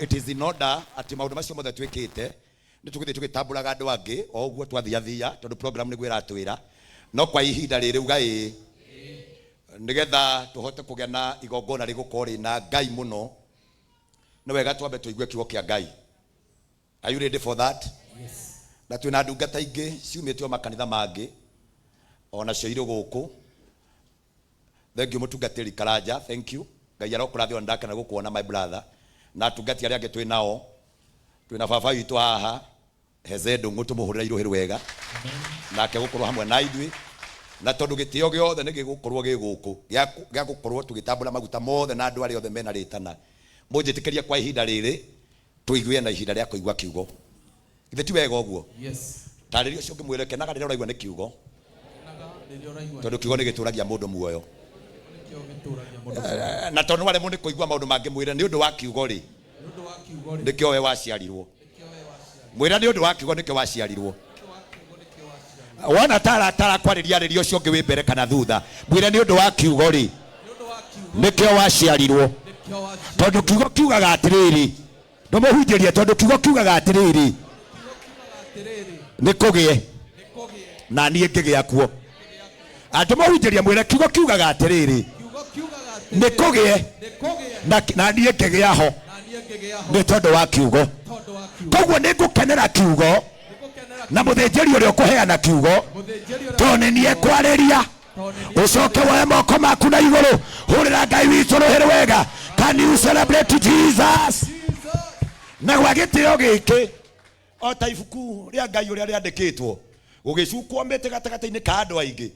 It is in order atĩ maũndũ macio mothe twĩkĩte nĩ tũgũthiĩ tũgĩtambũraga andũ angĩ o ũguo twathiathia tondũ program nĩguo ĩratwĩra no kwa ihinda rĩrĩ uga ĩĩ nĩgetha tũhote kũgĩa na igongona rĩgũkorwo rĩna Ngai mũno nĩ wega twambe tũigue kiugo kĩa Ngai. Are you ready for that? Yes. Na twĩna ndungata ingĩ ciumĩte o makanitha mangĩ onacio irĩ gũkũ. Thank you mũtungatĩri Karanja, thank you. Ngai arokũrathima nĩ ndakena gũkuona my brother. Na atungati arĩa angĩ twĩ nao. Twĩna baba witũ haha Heze Ndũng'ũ tũmũhũrĩra irũhĩ rwega nake gũkorwo hamwe na ithuĩ na tondũ gĩtĩo gĩothe nĩ gĩgũkorwo gĩ gũkũ gĩa gũkorwo tũgĩtambũra maguta mothe na andũ arĩa othe mena rĩtana mũnjĩtĩkĩrie kwa ihinda rĩrĩ tũigue na ihinda rĩa kũigua kiugo githĩ ti wega ũguo? Yes. Tarĩria ũcio ũngĩ mwĩre kenaga rĩrĩa ũraigua nĩ kiugo. Kenaga rĩrĩa ũraigua Tondũ kiugo nĩ gĩtũragia mũndũ muoyo. Nĩkĩo gĩtũragia mũndũ muoyo. Na tondũ nĩwaremwo nĩ kũigua maũndũ mangĩ mwĩre nĩ ũndũ wa kiugo rĩ. Nĩ ũndũ wa kiugo rĩ. Nĩkĩo we waciarirwo. Nĩkĩo we waciarirwo. Mwĩra nĩ ũndũ wa kiugo nĩkĩo waciarirwo. Nĩ ũndũ wa kiugo nĩkĩo waciarirwo. Wona taratara kwarĩria arĩria ũcio ũngĩ wĩ mbere kana thutha mwĩre nĩ ũndũ wa kiugo rĩ. Nĩ ũndũ wa kiugo Nĩkĩo waciarirwo. nĩkĩo waciarirwo. Tondũ kiugo kiugaga atĩrĩrĩ. Ndũmũhunjĩrie tondũ kiugo kiugaga atĩrĩrĩ. Nĩ kũgĩe na niĩ ngĩgĩa kuo. Andũmũhunjĩrie mwĩre kiugo kiugaga atĩrĩrĩ. Nĩ kũgĩe na niĩ ngĩgĩa ho nĩ tondũ wa kiugo. Koguo nĩ ngũkenera kiugo na mũthĩnjĩri ũrĩa ũkũheana kiugo tondũ nĩ niĩ ekwarĩria. Ucoke woe moko maku na igũrũ hũrĩra Ngai witũ rũhĩ rwega. Can you celebrate Jesus? Na gwa gĩtĩo gĩkĩ o ta ibuku rĩa Ngai ũrĩa rĩandĩkĩtwo gũgĩcukwo mĩtĩ gatagatĩ-inĩ ka andũ aingĩ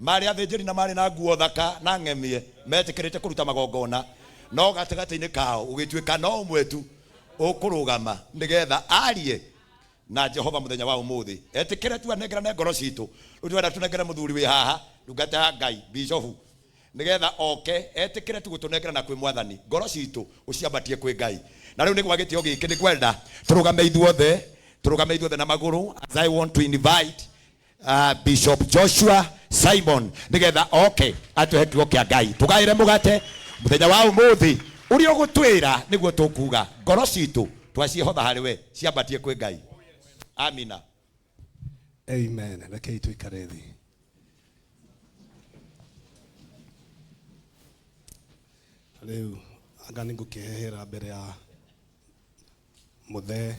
marĩ athĩnjĩri na marĩ na nguo thaka na ng'emie metĩkĩrĩte kũruta magongona no gatagatĩ-inĩ kao gũgĩtuĩka no ũmwe tu ũkũrũgama nĩgetha arie na Jehova muthenya wa umuthi etikire tu anengerane ngoro citu riu twenda tunengere muthuri wi haha ndungata ya Ngai bishofu nigetha oke etikire tu gutunengerana kwi mwathani ngoro citu uciambatie kwi Ngai na riu ni gwa gitio giki ni kwenda turugame ithuothe turugame ithuothe na maguru as I want to invite Bishop Joshua Simon nigetha oke atuhe kiugo kia Ngai tugaire mugate muthenya wa umuthi uria ugutwira niguo tukuga ngoro citu twaciĩhotha harĩ we ciambatie kwĩ Ngai. Amina. Amen. Rekei tuikare thĩ. Rĩu anga nĩ ngũkĩhehera mbere ya mũthee.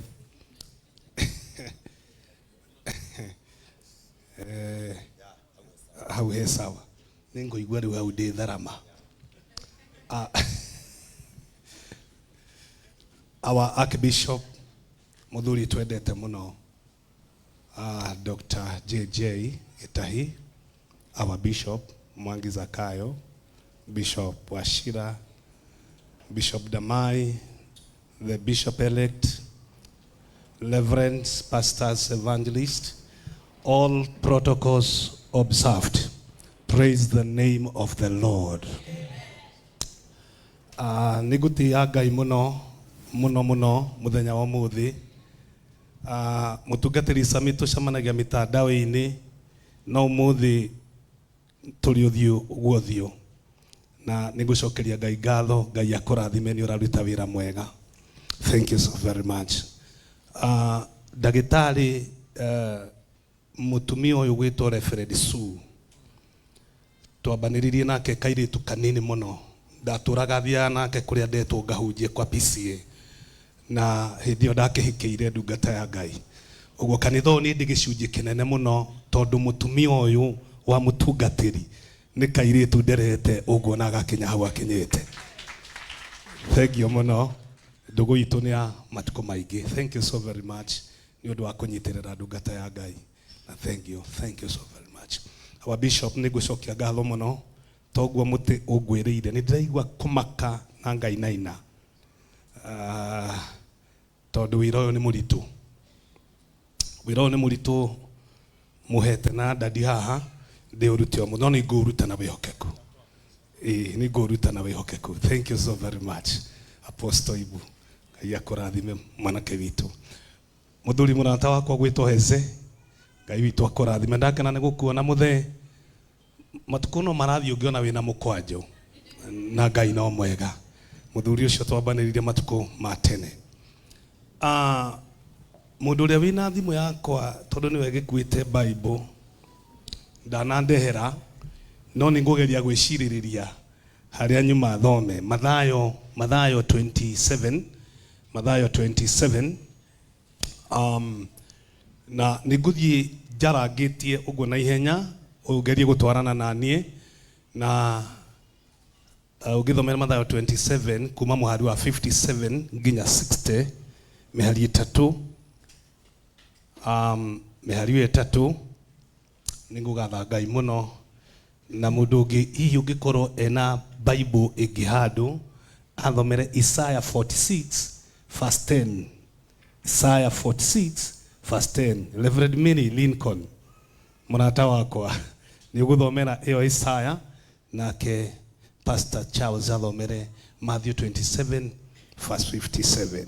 Hau he sawa. Nĩ ngũigua rĩu hau ndĩ tharama. Our Archbishop mũthuri twendete mũno, Dr. JJ Gitahi, our Bishop Mwangi Zakayo, Bishop Wachira, Bishop Damai, the Bishop-elect, Reverends, pastors, evangelists, all protocols observed. Praise the name of the Lord. Nĩ ngũtĩĩa Ngai mũno mũno mũno mũthenya wa ũmũthĩ. Mũtungatĩri Sami tũcemanagia mitandao-inĩ no ũmũthĩ tũrĩ ũthiũ gwa ũthiũ. Na nĩ ngũcokeria Ngai ngatho, Ngai akũrathime nĩ ũraruta wĩra mwega. Thank you so very much. Ndagĩtarĩ mũtumia ũyũ gwĩtwo Reverend Sue twambanĩrĩrie nake kairĩtu kanini mũno ndatũraga thiaga nake kũrĩa ndetwo ngahunjie kwa PCA na hĩndĩ ĩyo ndakĩhikĩire ndungata ya Ngai ũguo kanitha ũyũ niĩ ndĩ gĩcunjĩ kĩnene mũno tondũ mũtumia ũyũ wa mũtungatĩri nĩ kairĩtu nderete ũguo na agakinya hau akinyĩte. Thank you mũno ndũgũ itũ nĩ ya matukũ maingĩ. Thank you so very much nĩ ũndũ wa kũnyitĩrĩra ndungata ya Ngai na thank you, thank you so very much. Our bishop nĩ ngũcokia ngatho mũno toguo mũtĩ ũngwĩrĩire nĩ ndĩraigua kũmaka na ngainaina tondũ wĩra ũyũ nĩ mũritũ, wĩra ũyũ nĩ mũritũ mũhete na ndadi haha ndĩũrute o mũno no nĩ ngũũruta na wĩhokeku. Ĩĩ nĩ ngũũruta na wĩhokeku. Thank you so very much Apostle Ibu, Ngai akũrathime mwanake witũ. Mũthuri mũrata wakwa gwĩtwo Heze, Ngai witũ akũrathime. Ndakena nĩ gũkuona mũthee. Matukũ no marathiĩ ũngĩona wĩna mũkwanjũ na Ngai no mwega. Mũthuri ũcio twambanĩrire matukũ ma tene. Ah, Mũndũ ũrĩa wĩna thimũ yakwa tondũ nĩwe gĩkuĩte Bible ndanandehera no nĩ ngũgeria gwĩcirĩrĩria harĩa nyuma thome Mathayo Mathayo 27 Mathayo 27 na nĩ ngũthiĩ njarangĩtie ũguo na ihenya ũgerie gũtwarana na niĩ na ũngĩthomera Mathayo 27 kuma mũhari wa 57 nginya 60 mĩhari ĩtatũ mĩhari ĩyo ĩtatũ nĩ ngũgatha Ngai mũno na mũndũ ũngĩ hihi ũngĩkorwo ena Bible ĩngĩ handũ athomere Isaiah 46 verse 10. Isaiah 46 verse 10. Reverend Mary Lincoln mũrata wakwa nĩ ũgũthomera ĩyo Isaiah nake Pastor Charles athomere Matthew 27 verse 57.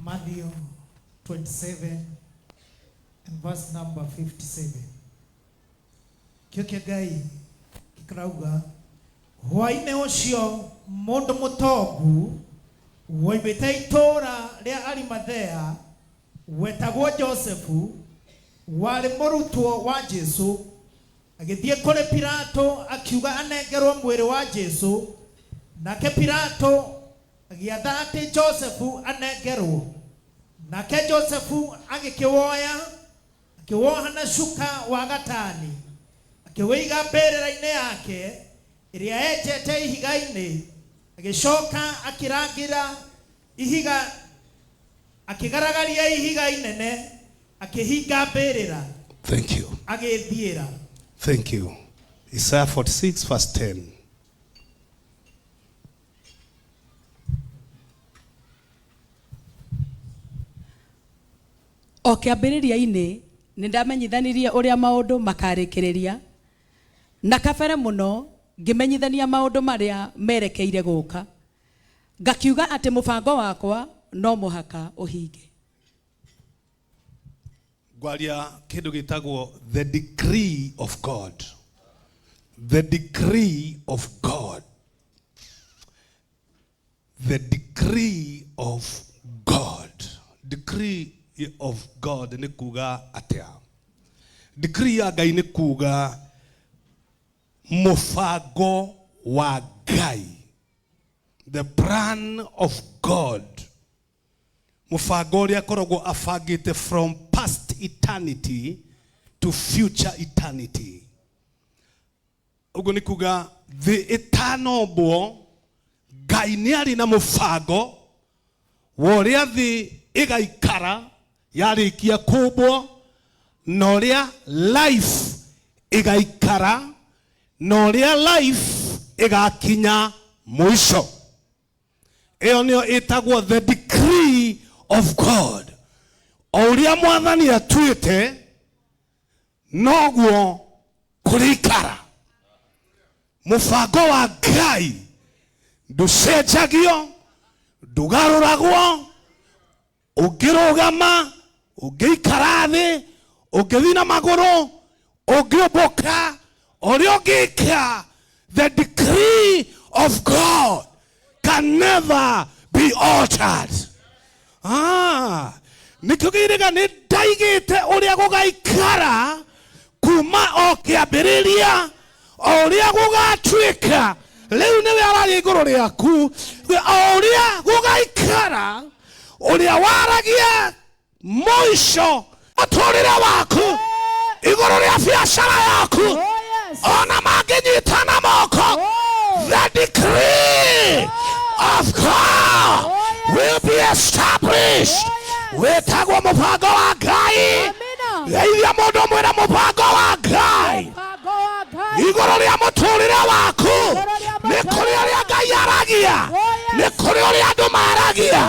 Matthew 27 and verse number 57. Kĩo kĩa Ngai gĩkarauga hwaĩ-inĩ ũcio mũndũ mũtongu woimĩte itũũra rĩa Arimathea wetagwo Josefu warĩ mũrutwo wa Jesu agĩthiĩ kũrĩ Pilato akiuga anengerwo mwĩrĩ wa Jesu nake Pilato agĩatha atĩ Josefu anengerwo nake Josefu agĩkĩwoya akĩwoha na cuka wa gatani akĩwĩiga mbĩrĩra-inĩ yake ĩrĩa enjete ihiga-inĩ agĩcoka akĩrangĩra ihiga akĩgaragaria ihiga inene akĩhinga mbĩrĩra Thank you. agĩthiĩra. Thank you. Isaiah 46 verse 10. O kĩambĩrĩria-inĩ nĩ ndamenyithanirie ũrĩa maũndũ makarĩkĩrĩria na kabere mũno ngĩmenyithania maũndũ marĩa merekeire gũka ngakiuga atĩ mũbango wakwa no mũhaka ũhinge. Ngwaria kĩndũ gĩtagwo the decree of God. The decree of God. The decree of God. Decree of God nĩ kuga atĩa? Decree ya Ngai nĩ kuga mũbango wa Ngai. The plan of God. Mũbango ũrĩa akoragwo abangĩte from past eternity to future eternity. Ũguo nĩ kuga thĩ ĩtanombwo Ngai nĩ arĩ na mũbango wa ũrĩa thĩ ĩgaikara yarĩkia kũmbwo na ũrĩa life ĩgaikara na ũrĩa life ĩgakinya mũico. Ĩyo nĩyo ĩtagwo the decree of God. O ũrĩa mwathani atuĩte noguo kũrĩikara. Mũbango wa Ngai ndũcenjagio, ndũgarũragwo, ũngĩrũgama, ũngĩikara thĩ, ũngĩthiĩ na magũrũ, ũngĩũmbũka, ũrĩa ũngĩka, the decree of God can never be altered. Ah, nĩkĩo kĩrĩga nĩ ndaigĩte ũrĩa gũgaikara kuma o kĩambĩrĩria o ũrĩa gũgatuĩka rĩu nĩwe araria igũrũ rĩaku o ũrĩa gũgaikara ũrĩa waragia mũico mũtũrĩre waku igũrũ rĩa biacara yaku Oh, yes. ona mangĩnyitana moko Oh. the decree of God will be established. Wĩtagwo mũbango wa Ngai. Amina. Geithia mũndũ mwĩre mũbango wa Ngai Mũbango wa Ngai. igũrũ rĩa mũtũrĩre waku Igũrũ rĩa nĩ kũrĩ ũrĩa Ngai aragia Oh, yes. nĩ kũrĩ ũrĩa andũ maragia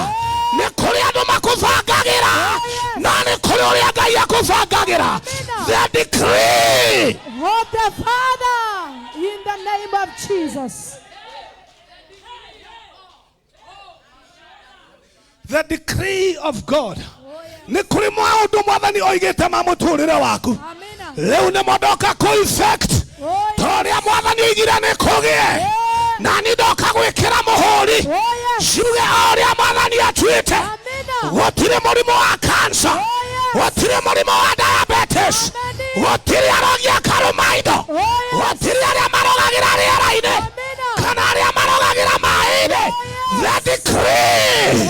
nĩ kũrĩ andũ makũbangagĩra Oh, yes. no nĩ kũrĩ ũrĩa Ngai akũbangagĩra. Amina. The decree Of the Father in the name of Jesus. The decree of God. Nĩ kũrĩ maũndũ mwathani oigĩte ma mũtũrĩre waku Amina. rĩu nĩmo ndoka kũ effect Oh, yes. ta ũrĩa mwathani oigire nĩ kũgĩe Yeah. na nĩ ndoka gwĩkĩra mũhũri Oh, yes. ciuge o ũrĩa mwathani atuĩte Amina. Gũtirĩ mũrimũ wa cancer. Gũtirĩ mũrimũ wa diabetes. Gũtirĩ arogi a karũmaindo. Gũtirĩ arĩa marogagĩra rĩera-inĩ kana arĩa marogagĩra maĩ-inĩ. The decree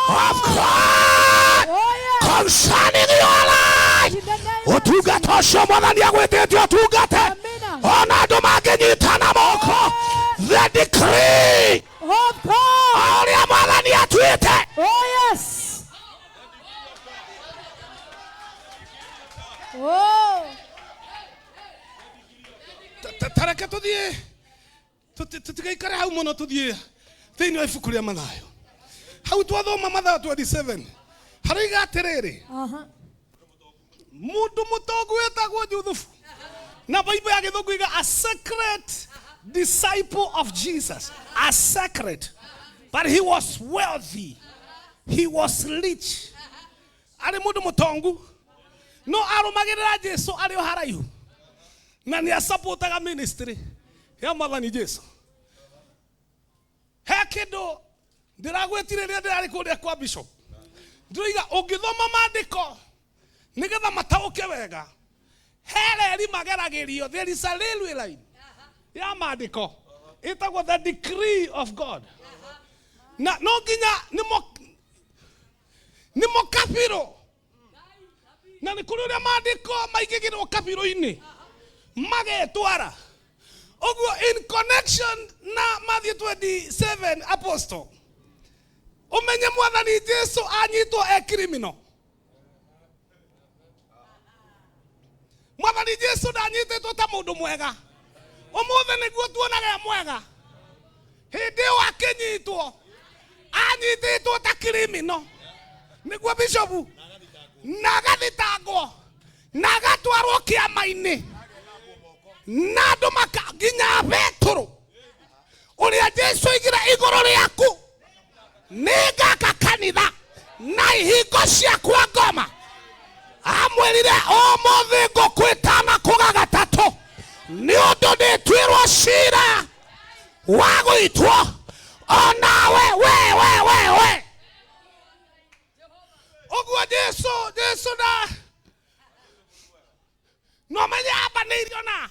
of God concerning your life. Ũtungata ũcio mwathani agwĩtĩte ũtungate ona andũ mangĩnyitana moko. The decree Of God. o ũrĩa mwathani atuĩte. Oh yes. Oh. Tareke tuthiĩ tutigaikare hau mũno tuthiĩ thĩinĩ wa ibuku rĩa Mathayo. Hau twathoma Mathayo 27 haroiga atĩrĩrĩ, mũndũ mũtongu wĩtagwo Juthufu, na Bible ya gĩthũngũ iga a secret disciple of Jesus, a secret, but he was wealthy, he was rich, arĩ mũndũ mũtongu no arũmagĩrĩra Jesu arĩ o haraihu na nĩ asapotaga ministry ya mwathani Jesu. He kĩndũ ndĩragwĩtire rĩrĩa ndĩrarĩ kũrĩa kwa bishop, ndĩroiga ũngĩthoma maandĩko nĩgetha mataũke wega, he reri mageragĩrio, there is a railway line ya maandĩko ĩtagwo the decree of God, na no nginya nĩmo kabirũ, na nĩ kũrĩ ũrĩa maandĩko maigĩgĩrwo kabirũ-inĩ magetwara ũguo in connection na Matthew 27. Apostle, ũmenye mwathani Jesu anyitwo e criminal. Mwathani Jesu ndanyitĩtwo ta mũndũ mwega, ũmũthĩ nĩguo tuonaga e mwega. Hĩndĩ ĩyo akĩnyitwo anyitĩtwo ta criminal, nĩguo bishopu, na agathitangwo na agatwarwo kĩama-inĩ na andũ maka nginya Petũrũ ũrĩa Jesu oigire igũrũ rĩaku nĩngaka kanitha na ihingo ciakwa ngoma, amwĩrire ũmũthĩ ngũkwĩtana kũga gatatũ nĩ ũndũ ndĩtuĩrwo cira wa gũitwo onawe we we we we. Ũguo Jesu na no menye ambanĩirio na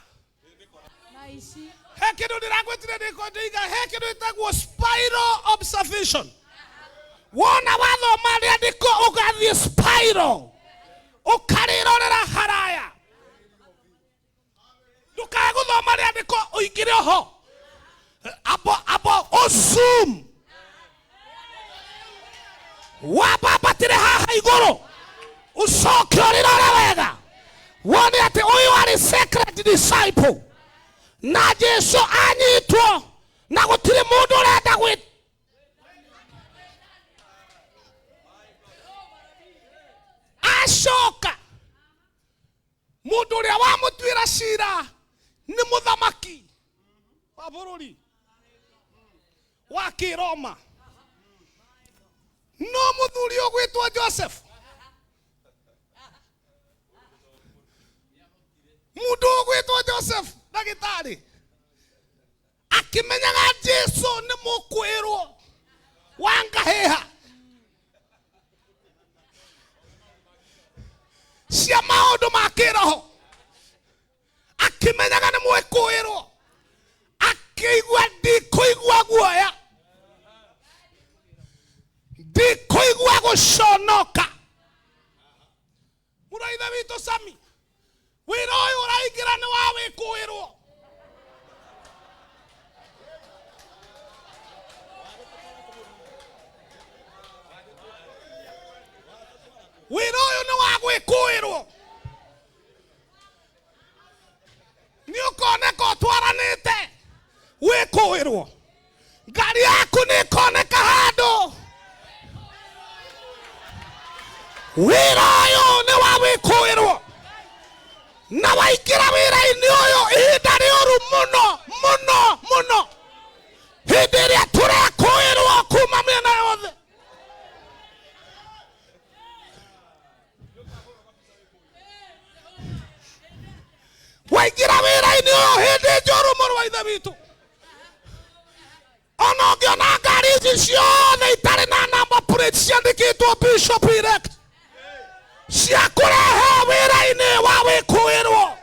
he kĩndũ ndĩragwĩtire ndĩiga, he kĩndũ gĩtagwo spiral observation. Wona wathoma rĩandĩko ũgathiĩ spiral ũkarĩrorera haraya, ndũkae gũthoma rĩandĩko ũingĩre oho, abo abo ũzoom wambambatĩre haha igũrũ ũcoke ũrĩrore wega wone atĩ ũyũ arĩ secret disciple na Jesu anyitwo na gũtirĩ mũndũ ũrenda gwĩ acoka. Mũndũ ũrĩa wamũtuĩra cira nĩ mũthamaki wa bũrũri wa Kĩroma, no mũthuri ũgwĩtwo Joseph, mũndũ ũgwĩtwo Joseph ndagĩtarĩ, akĩmenyaga Jesu nĩ mũkwĩrwo wa ngahĩha cia maũndũ ma kĩroho, akĩmenyaga nĩ mwĩkũĩrwo, akĩigua ndikũigua guoya, ndikũigua gũconoka. Mũrũ wa ithe witũ Sami, wĩra ũyũ ũraingĩra nĩ wa wĩkũĩrwo. Wĩra ũyũ nĩ wa gwĩkũĩrwo, nĩ ũkoneka ũtwaranĩte wĩkũĩrwo, ngari yaku nĩ ĩkoneka handũ. Wĩra ũyũ nĩ wa wĩkũĩrwo, na waingĩra wĩra-inĩ ũyũ ihinda rĩũru mũno mũno mũno, hĩndĩ ĩrĩa tũrekũĩrwo kuma mĩena yothe. Waingĩra wĩra-inĩ ũyũ hĩndĩ njũru, mũrũ wa ithe witũ, ona ũngĩona ngari ici ciothe itarĩ na number plate. Mandate ciandĩkĩtwo bishop elect cia kũrehe wĩra-inĩ wa wĩkũĩrwo.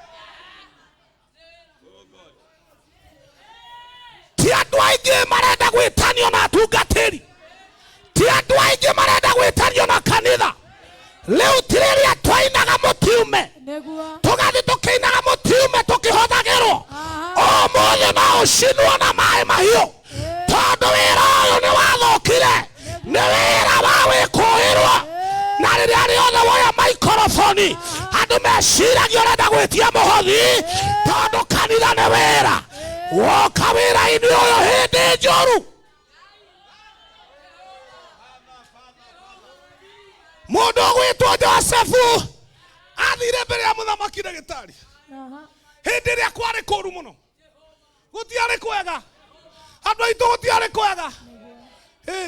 Ti andũ aingĩ marenda gwĩtanio na atungatĩri, ti andũ aingĩ marenda gwĩtanio na kanitha. Rĩu ti rĩrĩa twainaga mũtiume, Nĩguo. tũgathiĩ tũkĩinaga mũtiume tũkĩhothagĩrwo. Ũmũthĩ no ũcinwo na maĩ mahiũ, tondũ wĩra ũyũ nĩ wathũkire, nĩ wĩra wa wĩkũĩrwo. Na rĩrĩa rĩothe woya maikoroboni, andũ meciragia ũrenda gwĩtia mũhothi, tondũ kanitha nĩ wĩra. Woka wĩra-inĩ ũyũ hĩndĩ njũru. Mũndũ ũgwĩtwo Josefu athire mbere ya mũthamaki ndagĩtarĩ hĩndĩ ĩrĩa kwarĩ kũru mũno, gũtiarĩ kwega, andũ aitũ gũtiarĩ kwega.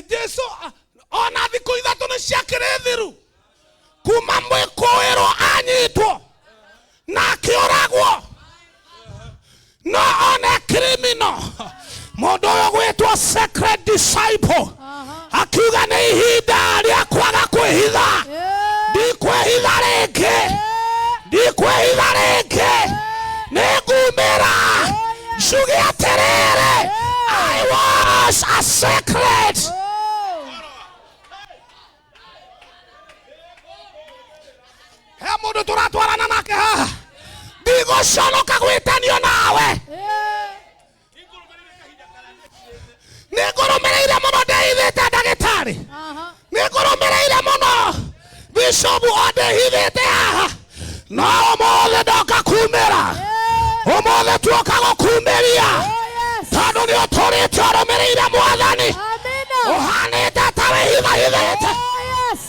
Jesu ona thikũ ithatũ nĩ ciakĩrĩ thiru kuma mwĩkũĩrwo anyitwo na akĩũragwo, no one criminal mũndũ ũyũ gwĩtwo secret disciple akiuga nĩ ihinda rĩa kwaga kwĩhitha, ndikwĩhitha rĩngĩ, ndikwĩhitha rĩngĩ, nĩngumĩra njuge atĩrĩrĩ, I was a secret. He mũndũ tũratwarana nake haha, ndigũconoka gwĩtanio nawe, nĩngũrũmĩrĩire mũno ndeithĩte ndagĩtarĩ, nĩngũrũmĩrĩire mũno bishopu o ndĩhithĩte haha, no ũmũthĩ ndoka kumĩra, ũmũthĩ tuoka gũkumĩria, tondũ nĩ ũtũrĩte ũrũmĩrĩire mwathani, ũhanĩte ta wĩhithahithĩte.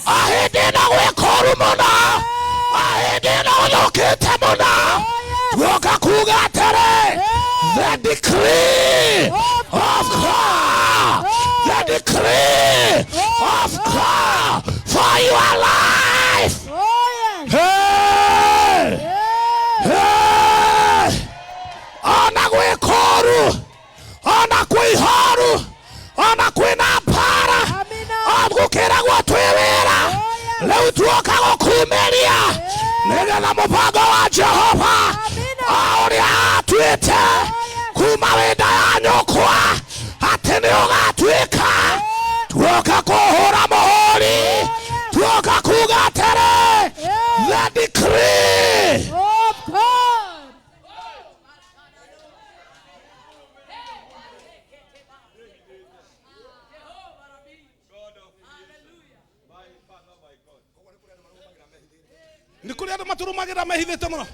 O hĩndĩ ĩno gwĩ kũũru mũno, o hĩndĩ ĩno gũthũkĩte mũno, tuoka kuga atĩrĩ, the decree of God, the decree of God for your life. Hey! Hey! Ona gwĩ kũũru, ona kwĩ ihoru, ona kwĩna mbara, gũkĩragwo twĩ wĩra, rĩu tuoka gũkumĩria nĩgetha mũbango wa Jehova o ũrĩa atuĩte kuma wĩnda ya nyũkwa atĩ nĩ ũgatuĩka. Tuoka kũhũra mũhũri, tuoka kuga atĩrĩ, the decree Of God. Nĩ kũrĩ andũ matũrũmagĩrĩra mehithĩte mũno,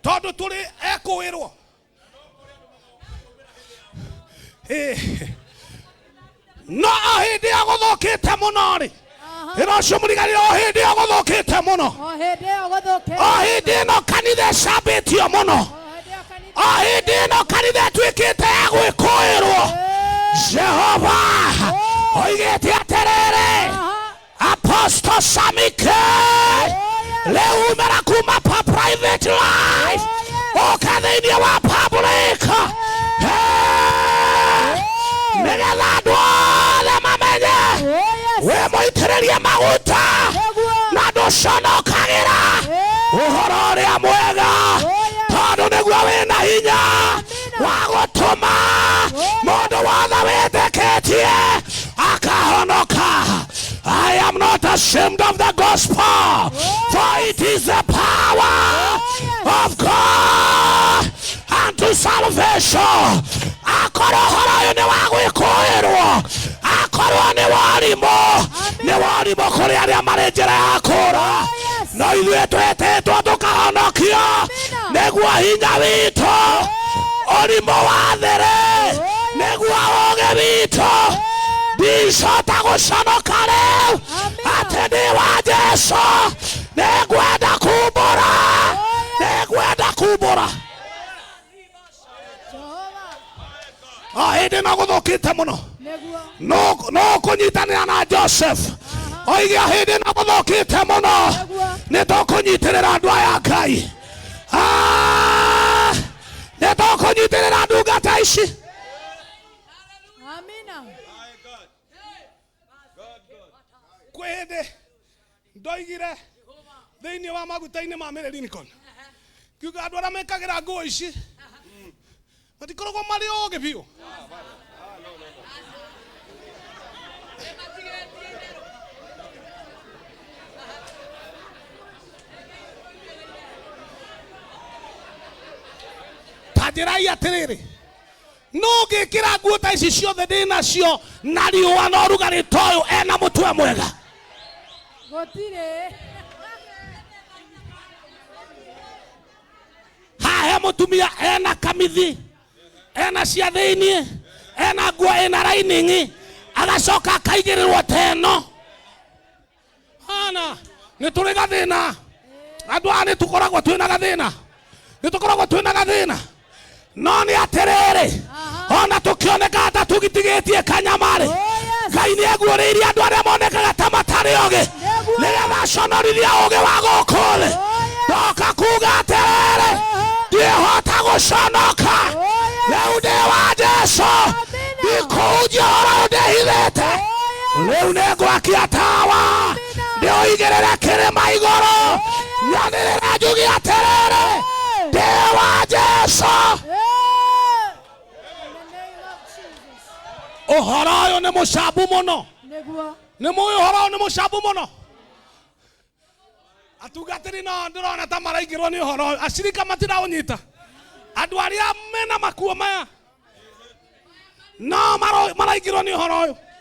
tondũ tũrĩ ekũĩrwo. No o hĩndĩ ĩyo gũthũkĩte mũno rĩ, ĩno ũcio mũriganĩre, o hĩndĩ ĩyo gũthũkĩte mũno, O hĩndĩ ĩyo gũthũkĩte, o hĩndĩ ĩno kanitha ĩcambĩtio mũno, O hĩndĩ ĩyo kanitha, o hĩndĩ ĩno kanitha ĩtuĩkĩte ya gwĩkũĩrwo, Jehova oigĩte atĩrĩrĩ, Apostle Samike, rĩu umĩra kuma pa private life ũka thĩinĩ wa public. Hey! Nĩgetha andũ othe mamenye wĩ mũitĩrĩrie maguta na ndũconokagĩra ũhoro ũrĩa mwega, tondũ nĩguo wĩna hinya wa gũtũma mũndũ wothe wĩtĩkĩtie akahonoka. I am not ashamed of the gospel, for it is the power of God unto salvation. Akorwo ũhoro ũyũ nĩ wa gwĩkũĩrwo, akorwo nĩ warimũ, nĩ warimũ kũrĩ arĩa marĩ njĩra ya kũũra, no ithuĩ twĩtĩtwo tũkahonokio nĩguo hinya witũ, ũrimũ wathĩrĩ nĩguo ũũgĩ witũ. Ndicota gũconoka rĩu atĩ ndĩ wa Jesũ, nĩngwenda kumbũra, nĩngwenda kumbũra. O hĩndĩ ĩno gũthũkĩte mũno, Nĩguo. no kũnyitanĩra na Joseph oige hĩndĩ ĩno gũthũkĩte mũno, nĩ tũkũnyitĩrĩra andũ aya Ngai, nĩ tũkũnyitĩrĩra ndungata ici. Amina. Kwĩ hĩndĩ ndoigire thĩinĩ wa maguta-inĩ ma Mary Lincoln ngiuga andũ arĩa mekagĩra nguo ici matikoragwo marĩ ogĩ biũ. Ta njĩrai atĩrĩrĩ, no ngĩkĩra nguo ta ici ciothe ndĩ nacio na riũa na ũrugarĩ ta ũyũ ena mũtwe mwega? Gũtirĩ. Hahe mũtumia ena kamithi, ena cia thĩiniĩ, ena nguo ĩna rainingi, agacoka akaigĩrĩrwo ta ĩno. Hana nĩ tũrĩ gathĩna, andũ aya nĩ tũkoragwo twĩna gathĩna, nĩ tũkoragwo twĩna gathĩna, no nĩ atĩrĩrĩ, ona tũkĩonekaga ta tũgitigĩtie kanyama-rĩ, Ngai nĩ aguũrĩirie andũ arĩa monekaga ta matarĩ ogĩ, nĩgetha aconorithie ũgĩ wa gũkũ thĩ. Ndoka kuga atĩrĩrĩ, ndiĩhota gũconoka, rĩu ndĩ wa Jesũ, ndikũhunjia ũhoro ũyũ ndĩhithĩte, rĩu nĩ ngwakia tawa ndĩũigĩrĩre kĩrĩma igũrũ, nyanĩrĩre njuge atĩrĩrĩ, ndĩ wa Jesũ. In the name of Jesus. Ũhoro ũyũ nĩ mũcambu mũno. Nĩguo. Nĩ mũĩ ũhoro ũyũ nĩ mũcambu mũno. Atungatĩri no ndĩrona ta maraingĩrwo nĩ ũhoro ũyũ, acirika matiraũnyita. Andũ arĩa mena makuo maya no maraingĩrwo nĩ ũhoro ũyũ.